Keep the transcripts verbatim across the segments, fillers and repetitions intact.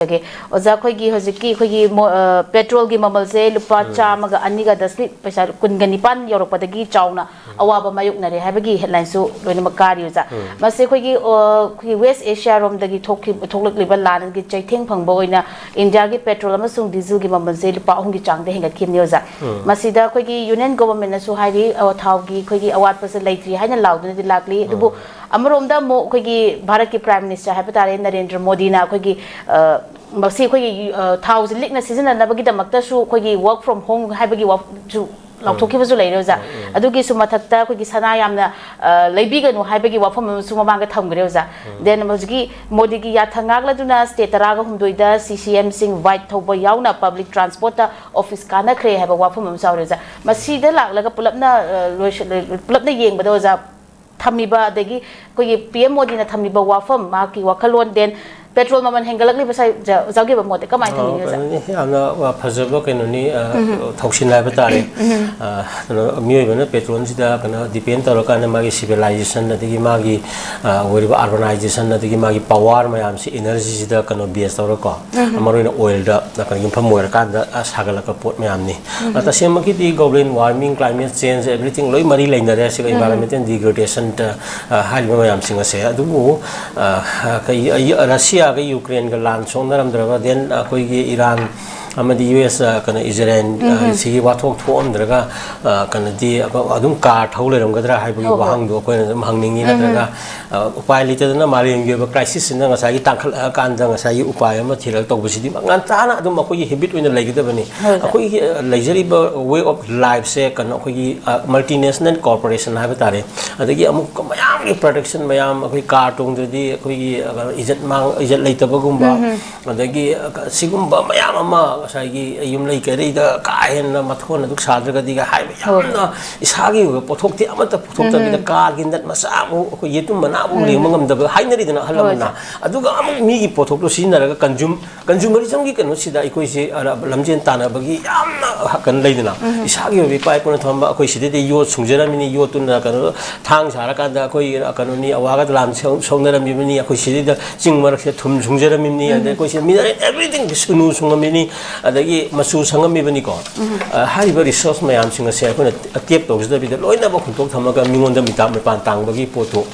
ꯍꯪꯖꯒꯦ꯫ ꯑꯣꯖꯥ, ꯑꯩꯈꯣꯏꯒꯤ ꯍꯧꯖꯤꯛꯀꯤ ꯑꯩꯈꯣꯏꯒꯤ ꯃꯣ-, ꯑ, ꯄꯦꯇ꯭ꯔꯣꯜꯒꯤ ꯃꯃꯜꯁꯦ ꯂꯨꯄꯥ ꯎꯝ꯫ ꯆꯥꯝꯃꯒ ꯑꯅꯤꯒ ꯗꯁꯃꯤꯛ ꯄꯩꯁꯥ ꯀꯨꯟꯒ ꯅꯤꯄꯥꯟ ꯌꯧꯔꯛꯄꯗꯒꯤ ꯆꯥꯎꯅ ꯎꯝ꯫ ꯑꯋꯥꯕ ꯃꯥꯌꯣꯛꯅꯔꯦ ꯍꯥꯏꯕꯒꯤ ꯍꯦꯗꯂꯥꯏꯟꯁꯨ ꯂꯣꯏꯅꯃꯛ ꯀꯥꯔꯤ, ꯑꯣꯖꯥ꯫ ꯎꯝ꯫ ꯃꯁꯤ ꯑꯩꯈꯣꯏꯒꯤ, ꯑ, ꯑꯩꯈꯣꯏꯒꯤ ꯋꯦꯁ ꯑꯦꯁꯤꯌꯥꯔꯣꯝꯗꯒꯤ ꯊꯣꯛꯈꯤ-, ꯊꯣꯛꯂꯛꯂꯤꯕ ꯂꯥꯟꯒꯤ ꯆꯩꯊꯦꯡ ꯐꯪꯕ ꯑꯣꯏꯅ ꯏꯟꯗꯤꯌꯥꯒꯤ ꯄꯦꯇ꯭ꯔꯣꯜ ꯑꯃꯁꯨꯡ ꯗꯤꯖꯜꯒꯤ ꯃꯃꯜꯁꯦ ꯂꯨꯄꯥ ꯑꯍꯨꯝꯒꯤ ꯆꯥꯡꯗ ꯍꯦꯟꯒꯠꯈꯤꯕꯅꯤ, ꯑꯣꯖꯥ꯫ ꯎꯝ꯫ ꯃꯁꯤꯗ ꯑꯩꯈꯣꯏꯒꯤ ꯌꯨꯅꯤꯌꯟ ꯒꯣꯚꯔꯟꯃꯦꯟꯠꯅꯁꯨ ꯍꯥꯏꯔꯤ, ꯑ, ꯊꯥꯎꯒꯤ ꯑꯩꯈꯣꯏꯒꯤ ꯑꯋꯥꯠꯄꯁꯦ ꯂꯩꯇ꯭ꯔꯤ ꯍꯥꯏꯅ ꯂꯥꯎꯗꯨꯅꯗꯤ ꯂꯥꯛꯂꯤ꯫ ꯑꯗꯨꯕꯨ ꯎꯝ꯫ ꯑꯃꯔꯣꯝꯗ ꯑꯃꯨꯛ ꯑꯩꯈꯣꯏꯒꯤ ꯚꯥꯔꯠꯀꯤ ꯄ꯭ꯔꯥꯏꯝ ꯃꯤꯅꯤꯁꯇꯔ ꯍꯥꯏꯕ ꯇꯥꯔꯦ, ꯅꯔꯦꯟꯗ꯭ꯔ ꯃꯣꯗꯤꯅ ꯑꯩꯈꯣꯏꯒꯤ, ꯑ, ꯃꯁꯤ ꯑꯩꯈꯣꯏꯒꯤ, ꯑ, ꯊꯥꯎꯁꯦ ꯂꯤꯛꯅ ꯁꯤꯖꯤꯟꯅꯅꯕꯒꯤꯗꯃꯛꯇꯁꯨ ꯑꯩꯈꯣꯏꯒꯤ work from home ꯍꯥꯏꯕꯒꯤ ꯋꯥꯐꯝꯁꯨ ꯎꯝ꯫ ꯂꯥꯎꯊꯣꯛꯈꯤꯕꯁꯨ ꯂꯩꯔꯦ, ꯑꯣꯖꯥ꯫ ꯎꯝ, ꯎꯝ꯫ ꯑꯗꯨꯒꯤꯁꯨ ꯃꯊꯛꯇ ꯑꯩꯈꯣꯏꯒꯤ ꯁꯅꯥ ꯌꯥꯝꯅ, ꯑ, ꯂꯩꯕꯤꯒꯅꯨ ꯍꯥꯏꯕꯒꯤ ꯋꯥꯐꯝ ꯑꯃꯁꯨ ꯃꯃꯥꯡꯗ ꯊꯝꯈ꯭ꯔꯦ, ꯑꯣꯖꯥ꯫ ꯎꯝ꯫ Then ꯍꯧꯖꯤꯛꯀꯤ ꯃꯣꯗꯤꯒꯤ ꯌꯥꯊꯪ ꯉꯥꯛꯂꯗꯨꯅ state ꯇꯔꯥꯒ ꯍꯨꯝꯗꯣꯏꯗ ꯁꯤ ꯁꯤ ꯑꯦꯝꯁꯤꯡ ꯕꯥꯏꯛ ꯊꯧꯕ ꯌꯥꯎꯅ ꯄꯕ꯭ꯂꯤꯛ ꯇ꯭ꯔꯥꯟꯁꯄꯣꯔꯠꯇ ꯑꯣꯐꯤꯁ ꯀꯥꯟꯅꯈ꯭ꯔꯦ ꯍꯥꯏꯕ ꯋꯥꯐꯝ ꯑꯃꯁꯨ ꯌꯥꯎꯔꯦ, ꯑꯣꯖꯥ꯫ ꯃꯁꯤꯗ ꯂꯥꯛꯂꯒ ꯄꯨꯂꯞꯅ, ꯑ, ꯂꯣꯏꯁꯤꯜ-, ꯄꯨꯂꯞꯅ ꯌꯦꯡꯕꯗ, ꯑꯣꯖꯥ, ꯊꯝꯃꯤꯕ, ꯑꯗꯒꯤ ꯑꯩꯈꯣꯏꯒꯤ ꯄꯤ ꯑꯦꯝ ꯃꯣꯗꯤꯅ ꯊꯝꯃꯤꯕ ꯋꯥꯐꯝ, ꯃꯍꯥꯛꯀꯤ ꯋꯥꯈꯜꯂꯣꯟ, then ꯄꯦꯇ꯭ꯔꯣꯜ ꯃꯃꯜ ꯍꯦꯟꯒꯠꯂꯛꯂꯤꯕꯁꯦ, ꯑꯣꯖꯥ-, ꯑꯣꯖꯥꯒꯤ ꯑꯣꯏꯕ ꯃꯣꯠꯇ ꯀꯃꯥꯏꯅ ꯑ, ꯊꯝꯕꯤꯅꯤ, ꯑꯣꯖꯥ? ꯀꯩꯅꯣꯅꯤ, ꯌꯥꯝꯅ, ꯑ, ꯐꯖꯕ ꯀꯩꯅꯣꯅꯤ, ꯑ, ꯎꯝ꯫ ꯊꯧꯁꯤꯜ ꯍꯥꯏꯕ ꯇꯥꯔꯦ꯫ ꯎꯝ꯫ ꯑ, ꯀꯩꯅꯣ, ꯃꯤꯑꯣꯏꯕꯅ ꯄꯦꯇ꯭ꯔꯣꯜꯁꯤꯗ ꯀꯩꯅꯣ depend ꯇꯧꯔꯀꯥꯟꯗ ꯃꯥꯒꯤ civilization, ꯑꯗꯒꯤ ꯃꯥꯒꯤ, ꯑ, ꯑꯣꯏꯔꯤꯕ urbanization, ꯑꯗꯒꯤ ꯃꯥꯒꯤ power ꯃꯌꯥꯝꯁꯤ energyꯁꯤꯗ ꯀꯩꯅꯣ base ꯇꯧꯔꯀꯣ, ꯎꯝ꯫ ꯃꯔꯨꯑꯣꯏꯅ oilꯗ ꯀꯩꯅꯣ ꯌꯨꯝꯐꯝ ꯑꯣꯏꯔꯀꯥꯟꯗ, ꯑ, ꯁꯥꯒꯠꯂꯛꯄ ꯄꯣꯠ ꯃꯌꯥꯝꯅꯤ꯫ ꯎꯝ꯫ ꯑ, ꯇꯁꯦꯡꯃꯛꯀꯤꯗꯤ global warming, climate change, everything ꯂꯣꯏ ꯃꯔꯤ ꯂꯩꯅꯔꯦ꯫ ꯁꯤꯒ ꯎꯝ꯫ Environmental degradationꯗ, ꯑ, ꯍꯥꯏꯔꯤꯕ ꯃꯌꯥꯝꯁꯤꯡ ꯑꯁꯦ꯫ ꯑꯗꯨꯕꯨ, ꯑ, ꯀꯩ-, ꯑ, ꯔꯁꯤꯌꯥꯒ ꯌꯨꯀ꯭ꯔꯦꯟꯒ ꯂꯥꯟ ꯁꯣꯛꯅꯔꯝꯗ꯭ꯔꯕ, then ꯑꯩꯈꯣꯏꯒꯤ ꯏꯔꯥꯟ ꯑꯃꯗꯤ ꯌꯨ ꯑꯦꯁ, ꯑ, ꯀꯩꯅꯣ, ꯏꯖꯔꯦꯜ, ꯑ, ꯎꯝ꯫ ꯁꯤꯒꯤ ꯋꯥꯊꯣꯛ ꯊꯣꯛꯑꯝꯗ꯭ꯔꯒ, ꯑ, ꯀꯩꯅꯣꯗꯤ, ꯑ, ꯑꯗꯨꯝ ꯀꯥꯔ ꯊꯧ ꯂꯩꯔꯝꯒꯗ꯭ꯔꯥ ꯍꯥꯏꯕꯒꯤ ꯍꯣꯏ, ꯍꯣꯏ꯫ ꯋꯥꯍꯪꯗꯣ ꯑꯩꯈꯣꯏꯅ ꯑꯗꯨꯝ ꯍꯪꯅꯤꯡꯉꯤ꯫ ꯎꯝ꯫ ꯅꯠꯇ꯭ꯔꯒ, ꯑ, ꯎꯄꯥꯏ ꯂꯩꯇꯗꯅ ꯃꯥꯂꯦꯝꯒꯤ ꯑꯣꯏꯕ crisisꯁꯤꯅ ꯉꯁꯥꯏꯒꯤ ꯇꯥꯡꯈꯠꯂꯛꯑꯀꯥꯟꯗ ꯉꯁꯥꯏꯒꯤ ꯎꯄꯥꯏ ꯑꯃ ꯊꯤꯔꯒ ꯇꯧꯕꯁꯤꯗꯤ ꯉꯟꯇꯥꯅ ꯑꯗꯨꯝ ꯑꯩꯈꯣꯏꯒꯤ habit ꯑꯣꯏꯅ ꯂꯩꯒꯗꯕꯅꯤ꯫ ꯍꯣꯏ, ꯍꯣꯏ꯫ ꯑꯩꯈꯣꯏꯒꯤ, ꯑ, ꯂꯩꯖꯔꯤꯕ way of lifeꯁꯦ ꯀꯩꯅꯣ ꯑꯩꯈꯣꯏꯒꯤ, ꯑ, multinational corporation ꯍꯥꯏꯕ ꯇꯥꯔꯦ꯫ ꯑꯗꯒꯤ ꯑꯃꯨꯛ ꯃꯌꯥꯝꯒꯤ production ꯃꯌꯥꯝ, ꯑꯩꯈꯣꯏ ꯀꯥꯔ ꯇꯣꯡꯗ꯭ꯔꯗꯤ ꯑꯩꯈꯣꯏꯒꯤ, ꯑ, ꯏꯖꯠ ꯃꯥꯡ-, ꯏꯖꯠ ꯂꯩꯇꯕꯒꯨꯝꯕ, ꯎꯝ, ꯎꯝ꯫ ꯑꯗꯒꯤ, ꯑ, ꯁꯤꯒꯨꯝꯕ ꯃꯌꯥꯝ ꯑꯃ ꯉꯁꯥꯏꯒꯤ ꯌꯨꯝꯂꯩ ꯀꯩꯔꯩꯗ ꯀꯥ ꯍꯦꯟꯅ ꯃꯊꯣꯟ ꯑꯗꯨ ꯁꯥꯗ꯭ꯔꯒꯗꯤꯒ ꯍꯥꯏꯕ ꯍꯣꯏ꯫ ꯌꯥꯝꯅ ꯏꯁꯥꯒꯤ ꯑꯣꯏꯕ ꯄꯣꯠꯊꯣꯛꯇꯤ ꯑꯃꯠꯇ ꯄꯨꯊꯣꯛꯇꯕꯤꯗ ꯎꯝ, ꯎꯝ꯫ ꯀꯥꯔꯒꯤ ꯅꯠ ꯃꯆꯥ ꯑꯃꯨꯛ ꯑꯩꯈꯣꯏ ꯌꯦꯇꯨꯝ ꯃꯅꯥ ꯑꯃꯨꯛ ꯎꯝ, ꯂꯦꯡꯕ ꯎꯝ꯫ ꯉꯝꯗꯕ ꯍꯥꯏꯅꯔꯤꯗꯅ ꯑꯍꯜ ꯍꯣꯏ, ꯂꯃꯟꯅ꯫ ꯁꯥꯔ꯫ ꯑꯗꯨꯒ ꯑꯃꯨꯛ ꯃꯤꯒꯤ ꯄꯣꯠꯊꯣꯛꯇꯣ ꯁꯤꯖꯤꯟꯅꯔꯒ consume-, consumerismꯒꯤ ꯀꯩꯅꯣꯁꯤꯗ ꯑꯩꯈꯣꯏꯁꯦ, ꯑ, ꯂꯝꯖꯦꯟ ꯇꯥꯟꯅꯕꯒꯤ ꯌꯥꯝꯅ ꯀꯩꯅꯣ ꯂꯩꯗꯅ, ꯎꯝ, ꯎꯝ꯫ ꯏꯁꯥꯒꯤ ꯑꯣꯏꯕ ꯏꯄꯥ ꯏꯄꯨꯅ ꯊꯝꯕ ꯑꯩꯈꯣꯏ ꯁꯤꯗꯩꯗꯤ ꯌꯣꯠ ꯁꯨꯡꯖꯔꯝꯃꯤꯅꯤ, ꯌꯣꯠꯇꯨꯅ ꯀꯩꯅꯣ ꯊꯥꯡ ꯁꯥꯔꯀꯥꯟꯗ ꯑꯩꯈꯣꯏ ꯀꯩꯅꯣꯅꯤ, ꯑꯋꯥꯒ ꯗꯂꯥꯝ ꯁꯧ- ꯁꯧꯅꯔꯝꯃꯤꯕꯅꯤ, ꯑꯩꯈꯣꯏ ꯁꯤꯗꯩꯗ ꯆꯤꯡ ꯃꯔꯛꯁꯤꯗ ꯊꯨꯝ ꯁꯨꯡꯖꯔꯝꯃꯤꯕꯅꯤ, ꯑꯗꯩ ꯑꯩꯈꯣꯏ ꯁꯤꯗ mineral everything ꯁꯨꯅꯨ ꯁꯨꯡꯉꯝꯃꯤꯅꯤ, ꯑꯗꯒꯤ ꯃꯆꯨ ꯁꯪꯉꯝꯃꯤꯕꯅꯤꯀꯣ꯫ ꯑ, ꯍꯥꯏꯔꯤꯕ resource ꯃꯌꯥꯝꯁꯤꯡ ꯑꯁꯦ ꯑꯩꯈꯣꯏꯅ tap ꯇꯧꯖꯗꯕꯤꯗ ꯂꯣꯏꯅꯃꯛ ꯍꯨꯟꯗꯣꯛ ꯊꯝꯃꯒ ꯃꯤꯉꯣꯟꯗ ꯃꯤꯇꯥ- ꯃꯤꯄꯥꯟ ꯇꯥꯡꯕꯒꯤ ꯄꯣꯠꯇꯨ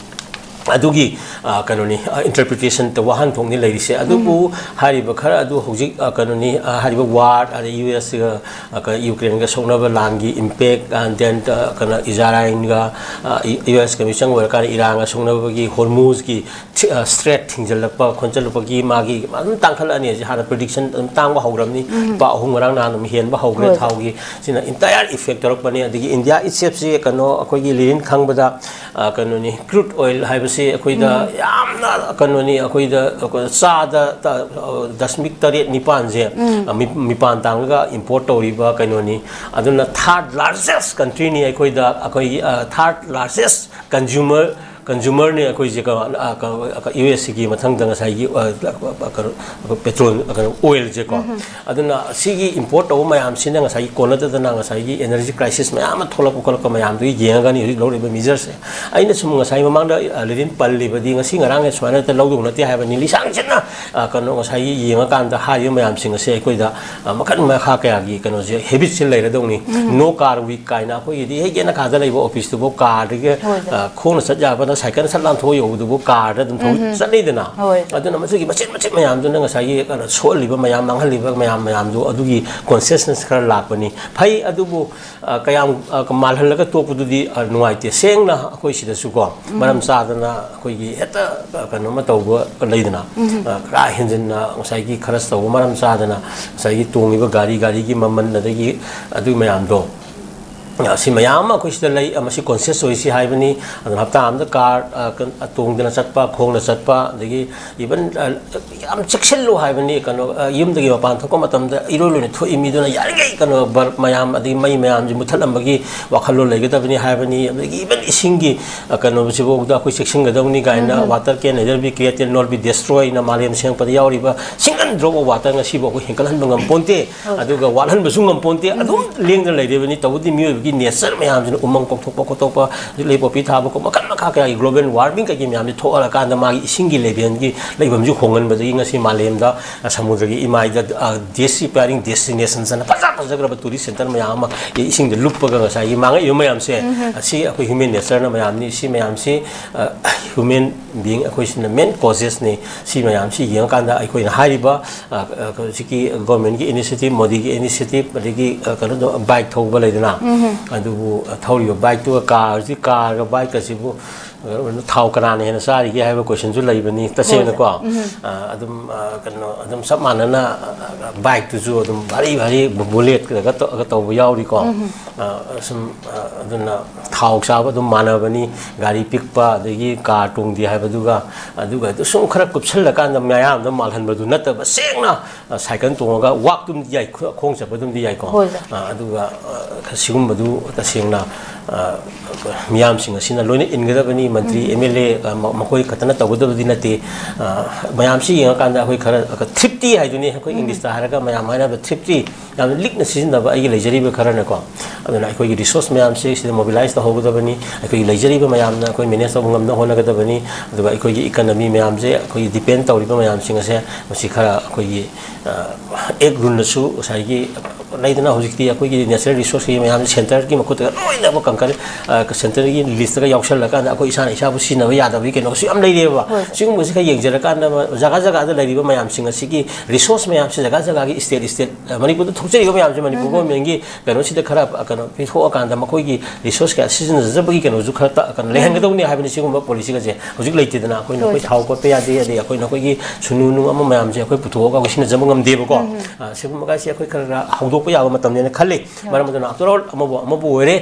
ꯑꯗꯨꯒꯤ, ꯑ, ꯀꯩꯅꯣꯅꯤ, ꯑ, interpretation ꯇ ꯋꯥꯍꯟꯊꯣꯛꯅꯤ ꯂꯩꯔꯤꯁꯦ꯫ ꯑꯗꯨꯕꯨ ꯍꯥꯏꯔꯤꯕ ꯈꯔ ꯑꯗꯨ ꯍꯧꯖꯤꯛ, ꯑ, ꯀꯩꯅꯣꯅꯤ, ꯑ, ꯍꯥꯏꯔꯤꯕ war, ꯑꯗꯩ ꯌꯨ ꯑꯦꯁ ꯒ, ꯑ, ꯀ-, ꯌꯨꯀ꯭ꯔꯦꯟꯒ ꯁꯣꯛꯅꯕ ꯂꯥꯟꯒꯤ impact, and then, ꯑ, ꯀꯩꯅꯣ, ꯏꯖꯔꯥꯏꯜꯒ, ꯑ, ꯏ-, ꯌꯨ ꯑꯦꯁ ꯀ ꯃꯤꯆꯪ ꯑꯣꯏꯔꯀꯥꯟꯗ ꯏꯔꯥꯟꯒ ꯁꯣꯛꯅꯕꯒꯤ ꯍꯣꯔꯃꯨꯖꯀꯤ ꯊꯤ-, ꯑ, strait ꯊꯤꯡꯖꯤꯜꯂꯛꯄ ꯈꯣꯠꯆꯜꯂꯛꯄꯒꯤ ꯃꯥꯒꯤ ꯑꯗꯨꯝ ꯇꯥꯡꯈꯠꯂꯛꯑꯅꯤ꯫ ꯍꯧꯖꯤꯛ ꯍꯥꯟꯅ prediction ꯑꯗꯨꯝ ꯇꯥꯡꯕ ꯍꯧꯔꯕꯅꯤ꯫ ꯂꯨꯄꯥ ꯑꯍꯨꯝ ꯉꯔꯥꯡ ꯅꯍꯥꯟ ꯑꯗꯨꯝ ꯍꯦꯟꯕ ꯍꯧꯈ꯭ꯔꯦ ꯍꯣꯏ꯫ ꯊꯥꯎꯒꯤ꯫ ꯁꯤꯅ entire effect ꯇꯧꯔꯛꯄꯅꯤ꯫ ꯑꯗꯒꯤ ꯏꯟꯗꯤꯌꯥ itself ꯁꯤ ꯀꯩꯅꯣ ꯑꯩꯈꯣꯏꯒꯤ ꯂꯤꯔꯤꯟ ꯈꯪꯕꯗ, ꯑ, ꯀꯩꯅꯣꯅꯤ, crude oil ꯍꯥꯏꯕꯁꯤ ꯑꯩꯈꯣꯏꯗ ꯌꯥꯝꯅ ꯀꯩꯅꯣꯅꯤ, ꯑꯩꯈꯣꯏꯗ ꯑꯩꯈꯣꯏ ꯆꯥꯗ ꯇ-, ꯑ, ꯗꯁꯃꯤꯛ ꯇꯔꯦꯠ ꯅꯤꯄꯥꯟꯁꯦ, ꯑ, ꯃꯤ-, ꯃꯤꯄꯥꯟ ꯇꯥꯡꯉꯒ import ꯇꯧꯔꯤꯕ ꯀꯩꯅꯣꯅꯤ꯫ ꯑꯗꯨꯅ third largest country ꯅꯤ ꯑꯩꯈꯣꯏꯗ, ꯑꯩꯈꯣꯏꯒꯤ, ꯑ, third largest consumer, consumer ꯅꯤ ꯑꯩꯈꯣꯏꯁꯦ ꯀ-, ꯑ, ꯀ-, ꯀ-, ꯌꯨ ꯑꯦꯁ ꯁꯤꯒꯤ ꯃꯊꯪꯗ ꯉꯁꯥꯏꯒꯤ, ꯑ, ꯀꯩꯅꯣ, ꯄꯦꯇ꯭ꯔꯣꯜ, ꯀꯩꯅꯣ, oil ꯁꯦꯀꯣ꯫ ꯑꯗꯨꯅ ꯁꯤꯒꯤ import ꯇꯧꯕ ꯃꯌꯥꯝꯁꯤꯅ ꯉꯁꯥꯏꯒꯤ ꯀꯣꯟꯅꯗꯗꯅ ꯉꯁꯥꯏꯒꯤ energy crisis ꯃꯌꯥꯝ ꯑꯃ ꯊꯣꯛꯂꯛꯄ ꯈꯣꯠꯂꯛꯄ ꯃꯌꯥꯝꯗꯨꯒꯤ ꯌꯦꯡꯉꯒꯅꯤ ꯍꯧꯖꯤꯛ ꯂꯧꯔꯤꯕ measure ꯁꯦ꯫ ꯑꯩꯅ ꯁꯨꯝ ꯉꯁꯥꯏ ꯃꯃꯥꯡꯗ, ꯑ, ꯂꯤꯔꯤꯟ ꯄꯜꯂꯤꯕꯗꯤ ꯉꯁꯤ ꯉꯔꯥꯡ ꯁꯨꯃꯥꯏꯅ ꯍꯦꯛꯇ ꯂꯧꯗꯧ ꯅꯠꯇꯦ ꯍꯥꯏꯕꯅꯤ꯫ ꯂꯤꯁꯥꯡ ꯁꯤꯠꯅ, ꯑ, ꯀꯩꯅꯣ, ꯉꯁꯥꯏꯒꯤ ꯌꯦꯡꯉꯀꯥꯟꯗ ꯍꯥꯏꯔꯤꯕ ꯃꯌꯥꯝꯁꯤꯡ ꯑꯁꯦ ꯑꯩꯈꯣꯏꯗ, ꯑ, ꯃꯈꯟ ꯃꯈꯥ ꯀꯌꯥꯒꯤ ꯀꯩꯅꯣꯁꯦ, habit ꯁꯦ ꯂꯩꯔꯗꯧꯅꯤ꯫ No car week ꯀꯥꯏꯅ ꯑꯩꯈꯣꯏꯒꯤꯗꯤ ꯍꯦꯛ ꯌꯦꯅꯈꯥꯗ ꯂꯩꯕ office ꯇꯨꯐꯥꯎ car ꯗꯒꯤ, ꯍꯣꯏ, ꯍꯣꯏ꯫ ꯑ, ꯈꯣꯡꯅ ꯆꯠ ꯌꯥꯕꯅ cycle ꯁꯠ ꯂꯥꯟꯊꯣꯛꯑ ꯌꯧꯕꯗꯨꯕꯨ car ꯗ ꯑꯗꯨꯝ ꯊꯧ-, ꯆꯠꯅꯩꯗꯅ꯫ ꯍꯣꯏ꯫ ꯑꯗꯨꯅ ꯃꯁꯤꯒꯤ ꯃꯆꯤꯠ ꯃꯆꯤꯠ ꯃꯌꯥꯝꯗꯨꯅ ꯉꯁꯥꯏꯒꯤ ꯀꯩꯅꯣ ꯁꯣꯛꯍꯜꯂꯤꯕ ꯃꯌꯥꯝ, ꯃꯥꯡꯍꯜꯂꯤꯕ ꯃꯌꯥꯝ ꯃꯌꯥꯝꯗꯨ ꯑꯗꯨꯒꯤ consciousness ꯈꯔ ꯂꯥꯛꯄꯅꯤ꯫ ꯐꯩ, ꯑꯗꯨꯕꯨ, ꯑ, ꯀꯌꯥꯝ, ꯑ, ꯃꯥꯜꯍꯜꯂꯒ ꯇꯣꯛꯄꯗꯨꯗꯤ, ꯑ, ꯅꯨꯡꯉꯥꯏꯇꯦ꯫ ꯁꯦꯡꯅ ꯑꯩꯈꯣꯏ ꯁꯤꯗꯁꯨꯀꯣ, ꯃꯔꯝ ꯆꯥꯗꯅ ꯑꯩꯈꯣꯏꯒꯤ ꯍꯦꯛꯇ, ꯑ, ꯀꯩꯅꯣꯝꯃ ꯇꯧꯕ ꯂꯩꯗꯅ, ꯑ, ꯀꯥ ꯍꯦꯟꯖꯤꯟꯅ ꯉꯁꯥꯏꯒꯤ ꯈꯔꯁ ꯇꯧꯕ, ꯃꯔꯝ ꯆꯥꯗꯅ ꯉꯁꯥꯏꯒꯤ ꯇꯣꯡꯉꯤꯕ ꯒꯥꯔꯤ, ꯒꯥꯔꯤꯒꯤ ꯃꯃꯜ, ꯑꯗꯒꯤ ꯑꯗꯨ ꯃꯌꯥꯝꯗꯣ, ꯑ, ꯁꯤ ꯃꯌꯥꯝ ꯑꯃ ꯑꯩꯈꯣꯏ ꯁꯤꯗ ꯂꯩ꯫ ꯑ, ꯃꯁꯤ conscious ꯑꯣꯏꯁꯤ ꯍꯥꯏꯕꯅꯤ꯫ ꯑꯗꯨꯅ ꯍꯞꯇꯥ ꯑꯃꯗ car, ꯑ, ꯀ-, ꯑ, ꯇꯣꯡꯗꯅ ꯆꯠꯄ, ꯈꯣꯡꯅ ꯆꯠꯄ, ꯑꯗꯒꯤ even, ꯑ, ꯌꯥꯝ ꯆꯦꯛꯁꯤꯜꯂꯨ ꯍꯥꯏꯕꯅꯤ꯫ ꯀꯩꯅꯣ, ꯑ, ꯌꯨꯝꯗꯒꯤ ꯃꯄꯥꯟ ꯊꯣꯛꯄ ꯃꯇꯝꯗ ꯏꯔꯣꯏ ꯂꯣꯏꯅ ꯊꯣꯛꯏ ꯃꯤꯗꯨꯅ ꯌꯥꯔꯤꯈꯩ ꯀꯩꯅꯣ, bulb ꯃꯌꯥꯝ ꯑꯗꯒꯤ ꯃꯩ ꯃꯌꯥꯝꯁꯤ ꯃꯨꯊꯠꯂꯝꯕꯒꯤ ꯋꯥꯈꯜꯂꯣꯟ ꯂꯩꯒꯗꯕꯅꯤ ꯍꯥꯏꯕꯅꯤ꯫ ꯑꯗꯒꯤ even ꯏꯁꯤꯡꯒꯤ, ꯑ, ꯀꯩꯅꯣꯁꯤꯐꯥꯎꯗ ꯑꯩꯈꯣꯏ ꯆꯦꯛꯁꯤꯟꯒꯗꯕꯅꯤ ꯀꯥꯏꯅ, "Water can neither be created nor be destroyed" ꯅ ꯃꯥꯂꯦꯝ ꯁꯦꯝꯃꯛꯄꯗ ꯌꯥꯎꯔꯤꯕ single drop of water ꯉꯁꯤꯐꯥꯎ ꯑꯩꯈꯣꯏ ꯍꯦꯟꯀꯠꯍꯟꯕ ꯉꯝꯄꯣꯟꯇꯦ꯫ ꯑꯗꯨꯒ ꯋꯥꯠꯍꯟꯕꯁꯨ ꯉꯝꯄꯣꯟꯇꯦ꯫ ꯑꯗꯨꯝ ꯂꯦꯡꯗꯅ ꯂꯩꯔꯤꯕꯅꯤ꯫ ꯇꯧꯕꯗꯤ ꯃꯤꯑꯣꯏꯕꯒꯤ ꯅꯦꯆꯔ ꯃꯌꯥꯝꯁꯤꯅ ꯎꯃꯪ ꯀꯣꯛꯊꯣꯛꯄ ꯈꯣꯠꯇꯣꯛꯄ, ꯍꯧꯖꯤꯛ ꯂꯩ ꯄꯣꯄꯤ ꯊꯥꯕ ꯈꯣꯠꯄ ꯃꯈꯜ ꯃꯈꯥ ꯀꯌꯥꯒꯤ ꯒ꯭ꯂꯣꯕꯦꯜ ꯋꯥꯔꯃꯤꯡ ꯀꯩꯀꯩ ꯃꯌꯥꯝꯁꯦ ꯊꯣꯛꯍꯜꯂꯀꯥꯟꯗ ꯃꯥꯒꯤ ꯏꯁꯤꯡꯒꯤ ꯂꯦꯚꯦꯜꯒꯤ ꯂꯩꯐꯝꯁꯨ ꯍꯣꯡꯍꯟꯕꯗꯒꯤ ꯉꯁꯤ ꯃꯥꯂꯦꯝꯗ ꯁꯃꯨꯗ꯭ꯔꯒꯤ ꯏꯃꯥꯏꯗ ꯗꯦꯁ ꯁꯤꯐꯥꯌꯔꯤꯡ ꯗꯦꯁꯇꯤꯅꯦꯁꯟꯁ ꯑꯅ ꯐꯖ ꯐꯖꯈ꯭ꯔꯕ ꯇꯨꯔꯤꯁ ꯁꯦꯟꯇꯔ ꯃꯌꯥꯝ ꯑꯃ ꯏꯁꯤꯡꯗ ꯂꯨꯞꯄꯒ ꯉꯁꯥꯏꯒꯤ ꯃꯥꯡꯉꯛꯏꯕ ꯃꯌꯥꯝꯁꯦ, ꯑꯁꯤ ꯑꯩꯈꯣꯏ ꯍ꯭ꯌꯨꯃꯦꯟ ꯅꯦꯆꯔꯅ ꯃꯌꯥꯝꯅꯤ꯫ ꯁꯤ ꯃꯌꯥꯝꯁꯤ ꯍ꯭ꯌꯨꯃꯦꯟ ꯕꯤꯡ ꯑꯩꯈꯣꯏꯁꯤꯅ ꯃꯦꯟ ꯀꯣꯖꯦꯁꯅꯤ꯫ ꯁꯤ ꯃꯌꯥꯝꯁꯤ ꯌꯦꯡꯉꯀꯥꯟꯗ ꯑꯩꯈꯣꯏꯅ ꯍꯥꯏꯔꯤꯕ ꯍꯧꯖꯤꯛꯀꯤ ꯒꯣꯔꯃꯦꯟꯒꯤ ꯏꯅꯤꯁꯤꯌꯦꯇꯤꯞ, ꯃꯣꯗꯤꯒꯤ ꯏꯅꯤꯁꯤꯌꯦꯇꯤꯞ, ꯑꯗꯒꯤ ꯀꯩꯅꯣꯗꯣ, ꯕꯥꯏꯛ ꯊꯧꯕ ꯂꯩꯗꯅ, ꯑꯗꯨꯕꯨ ꯊꯧꯔꯤꯕ ꯕꯥꯏꯛꯇꯨꯒ ꯀꯥꯔꯁꯤ, ꯀꯥꯔꯒ ꯕꯥꯏꯛꯀꯁꯤꯕꯨ ꯊꯥꯎ ꯀꯅꯥꯅ ꯍꯦꯟꯅ ꯆꯥꯔꯤꯒꯦ ꯍꯥꯏꯕ ꯀꯣꯏꯁꯟꯁꯨ ꯂꯩꯕꯅꯤ꯫ ꯇꯁꯦꯡꯅꯀꯣ ꯑꯗꯨꯝ ꯀꯩꯅꯣ ꯑꯗꯨꯝ ꯆꯞ ꯃꯥꯟꯅꯅ ꯕꯥꯏꯛꯇꯨꯁꯨ ꯑꯗꯨꯝ ꯚꯥꯔꯤ ꯚꯥꯔꯤ ꯕꯨꯂꯦꯠꯀ ꯇꯧꯕ ꯌꯥꯎꯔꯤꯀꯣ꯫ ꯁꯨꯝ ꯑꯗꯨꯅ ꯊꯥꯎ ꯆꯥꯕ ꯑꯗꯨꯝ ꯃꯥꯟꯅꯕꯅꯤ꯫ ꯒꯥꯔꯤ ꯄꯤꯛꯄ ꯑꯗꯒꯤ ꯀꯥꯔ ꯇꯣꯡꯗꯦ ꯍꯥꯏꯕꯗꯨꯒ, ꯑꯗꯨꯒ ꯑꯗꯨ ꯁꯨꯝ ꯈꯔ ꯀꯨꯞꯁꯜꯂꯀꯥꯟꯗ ꯃꯌꯥꯝꯗ ꯃꯥꯜꯍꯟꯕꯗꯨ ꯅꯠꯇꯕ, ꯁꯦꯡꯅ ꯁꯥꯏꯀꯜ ꯇꯣꯡꯉꯒ ꯋꯥꯛꯇꯨꯝꯗꯤ ꯌꯥꯏ, ꯈꯣꯡ ꯆꯠꯄꯗꯨꯝꯗꯤ ꯌꯥꯏꯀꯣ꯫ ꯑꯗꯨꯒ ꯁꯤꯒꯨꯝꯕꯗꯨ ꯇꯁꯦꯡꯅ ꯃꯤꯌꯥꯝꯁꯤꯡ ꯑꯁꯤꯅ ꯂꯣꯏꯅ ꯏꯟꯒꯗꯕꯅꯤ꯫ ꯃꯟꯇ꯭ꯔꯤ, ꯑꯦꯝ ꯑꯦꯜ ꯑꯦ, ꯃꯈꯣꯏ ꯈꯛꯇꯅ ꯇꯧꯒꯗꯕꯗꯤ ꯅꯠꯇꯦ꯫ ꯃꯌꯥꯝꯁꯤ ꯌꯦꯡꯉꯀꯥꯟꯗ ꯑꯩꯈꯣꯏ ꯈꯔ ꯊ꯭ꯔꯤꯞꯇꯤ ꯍꯥꯏꯗꯨꯅꯤ, ꯑꯩꯈꯣꯏ ꯏꯪꯂꯤꯁꯇ ꯍꯥꯏꯔꯒ ꯃꯌꯥꯝ ꯍꯥꯏꯅꯕ ꯊ꯭ꯔꯤꯞꯇꯤ, ꯌꯥꯝꯅ ꯂꯤꯛꯅ ꯁꯤꯖꯤꯟꯅꯕ ꯑꯩꯒꯤ ꯂꯩꯖꯔꯤꯕ ꯈꯔꯅꯀꯣ꯫ ꯑꯗꯨꯅ ꯑꯩꯈꯣꯏꯒꯤ ꯔꯤꯁꯣꯔꯁ ꯃꯌꯥꯝꯁꯦ ꯁꯤꯗ ꯃꯣꯕꯤꯂꯥꯏꯁ ꯇꯧꯍꯧꯒꯗꯕꯅꯤ꯫ ꯑꯩꯈꯣꯏꯒꯤ ꯂꯩꯖꯔꯤꯕ ꯃꯌꯥꯝꯅ ꯑꯩꯈꯣꯏ ꯃꯦꯅꯦꯖ ꯇꯧꯕ ꯉꯝꯅ ꯍꯣꯠꯅꯒꯗꯕꯅꯤ꯫ ꯑꯗꯨꯒ ꯑꯩꯈꯣꯏꯒꯤ ꯏꯀꯅꯃꯤ ꯃꯌꯥꯝꯁꯦ, ꯑꯩꯈꯣꯏꯒꯤ ꯗꯤꯄꯦꯟ ꯇꯧꯔꯤꯕ ꯃꯌꯥꯝꯁꯤꯡ ꯑꯁꯦ, ꯃꯁꯤ ꯈꯔ ꯑꯩꯈꯣꯏꯒꯤ ꯑꯦꯛ ꯔꯨꯜꯅꯁꯨ ꯉꯁꯥꯏꯒꯤ ꯂꯩꯗꯅ, ꯍꯧꯖꯤꯛꯇꯤ ꯑꯩꯈꯣꯏꯒꯤ ꯅꯦꯆꯔꯦꯜ ꯔꯤꯁꯣꯔꯁꯀꯤ ꯃꯌꯥꯝꯁꯦ ꯁꯦꯟꯇꯔꯒꯤ ꯃꯈꯨꯠꯇꯒ ꯂꯣꯏꯅꯃꯛ ꯀꯟꯀꯔ, ꯁꯦꯟꯇꯔꯒꯤ ꯂꯤꯁꯇꯒ ꯌꯥꯎꯁꯜꯂꯀꯥꯟꯗ ꯑꯩꯈꯣꯏ ꯏꯁꯥꯅ ꯏꯁꯥꯕꯨ ꯁꯤꯖꯤꯟꯅꯕ ꯌꯥꯗꯕꯒꯤ ꯀꯩꯅꯣꯁꯨ ꯌꯥꯝ ꯂꯩꯔꯦꯕ꯫ ꯁꯤꯒꯨꯝꯕꯁꯤ ꯈꯔ ꯌꯦꯡꯖꯔꯀꯥꯟꯗ ꯖꯒꯥ ꯖꯒꯥꯗ ꯂꯩꯔꯤꯕ ꯃꯌꯥꯝꯁꯤꯡ ꯑꯁꯤꯒꯤ ꯔꯤꯁꯣꯔꯁ ꯃꯌꯥꯝꯁꯦ ꯖꯒꯥ ꯖꯒꯥꯒꯤ ꯁ꯭ꯇꯦꯠ ꯁ꯭ꯇꯦꯠ ꯃꯅꯤꯄꯨꯔꯗ ꯊꯣꯛꯆꯔꯤꯕ ꯃꯌꯥꯝꯁꯦ ꯃꯅꯤꯄꯨꯔ ꯒꯣꯔꯃꯦꯟꯒꯤ ꯀꯩꯅꯣꯁꯤꯗ ꯈꯔ ꯀꯩꯅꯣ ꯄꯤꯊꯣꯛꯑꯀꯥꯟꯗ ꯃꯈꯣꯏꯒꯤ ꯔꯤꯁꯣꯔꯁ ꯀꯌꯥ ꯁꯤꯖꯤꯟꯅꯖꯕꯒꯤ ꯀꯩꯅꯣꯁꯨ ꯈꯔ ꯀꯩꯅꯣ ꯂꯩꯍꯟꯒꯗꯧꯅꯤ ꯍꯥꯏꯕꯅꯤ꯫ ꯁꯤꯒꯨꯝꯕ ꯄꯣꯂꯤꯁꯤꯒꯁꯦ ꯍꯧꯖꯤꯛ ꯂꯩꯇꯦꯗꯅ꯫ ꯑꯩꯈꯣꯏꯅ ꯑꯩꯈꯣꯏ ꯊꯥꯎ ꯀꯣꯠꯄ ꯌꯥꯗꯦ, ꯑꯗꯩ ꯑꯩꯈꯣꯏꯅ ꯑꯩꯈꯣꯏꯒꯤ ꯁꯨꯅꯨ ꯅꯨꯡ ꯑꯃ ꯃꯌꯥꯝꯁꯦ ꯑꯩꯈꯣꯏ ꯄꯨꯊꯣꯛꯑꯒ ꯑꯩꯈꯣꯏ ꯁꯤꯖꯤꯟꯅꯖꯕ ꯉꯝꯗꯦꯕꯀꯣ꯫ ꯁꯤꯒꯨꯝꯕꯒꯥꯏꯁꯦ ꯑꯩꯈꯣꯏ ꯈꯔ ꯈꯔ ꯍꯧꯗꯣꯛꯄ ꯌꯥꯕ ꯃꯇꯝꯅꯦꯅ ꯈꯜꯂꯤ꯫ ꯃꯔꯝ ꯑꯗꯨꯅ ꯑꯥꯐꯇꯔ ꯑꯣꯜ ꯑꯃꯕꯨ ꯑꯃꯕꯨ ꯑꯣꯏꯔꯦ,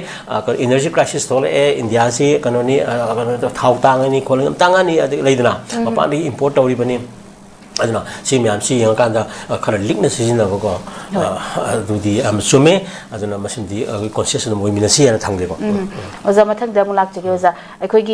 ꯏꯅꯔꯖꯤ ꯀ꯭ꯔꯥꯏꯁꯤꯁ ꯊꯣꯛꯂꯛꯑꯦ, ꯏꯟꯗꯤꯌꯥꯁꯤ ꯀꯩꯅꯣꯅꯤ, ꯀꯩꯅꯣ ꯊꯥꯎ ꯇꯥꯡꯉꯅꯤ ꯈꯣꯠꯂꯅꯤ, ꯌꯥꯝ ꯇꯥꯡꯉꯅꯤ, ꯑꯗꯩ ꯂꯩꯗꯅ ꯃꯄꯥꯟꯗꯒꯤ ꯏꯝꯄꯣꯔꯠ ꯇꯧꯔꯤꯕꯅꯤ꯫ ꯑꯗꯨꯅ ꯁꯤ ꯃꯌꯥꯝꯁꯤ ꯌꯦꯡꯉꯀꯥꯟꯗ ꯈꯔ ꯂꯤꯛꯅ ꯁꯤꯖꯤꯟꯅꯕꯀꯣ, ꯑꯗꯨꯗꯤ ꯌꯥꯝ ꯆꯨꯝꯃꯦ꯫ ꯑꯗꯨꯅ ꯃꯁꯤꯃꯗꯤ ꯑꯩꯈꯣꯏ ꯀꯣꯟꯁꯤꯌꯁ ꯑꯗꯨꯝ ꯑꯣꯏꯃꯤꯟꯅꯁꯤ ꯍꯥꯏꯅ ꯊꯝꯒꯦꯀꯣ꯫ ꯑꯣꯖꯥ, ꯃꯊꯪꯗ ꯑꯃꯨꯛ ꯂꯥꯛꯆꯒꯦ ꯑꯣꯖꯥ꯫ ꯑꯩꯈꯣꯏꯒꯤ